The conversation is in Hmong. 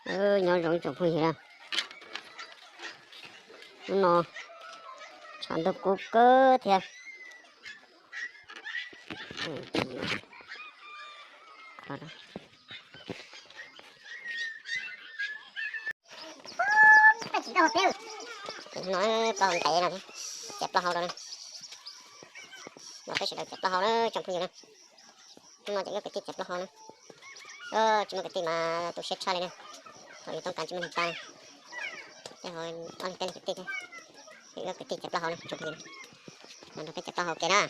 Nyob zoo tsoom phooj ywg na, hnub no tshav ntuj kub kawg thiab. No plaub hau ntev no, cov plaub hau no, no peb sawv daws cov plaub hau na tsoom phooj ywg na. Hnub no ces wb kwv tij cov plaub hau na. Tsis muaj kwv tij mas tu siab tshaj li na. Thaum yus toob kas tsis muaj neeg pab na, tej ho ob leeg peb leeg kwv tij thiab. Wb kwv tij cov plaub hau na tsoom phooj ywg, los nrog peb cov plaub hau ke na.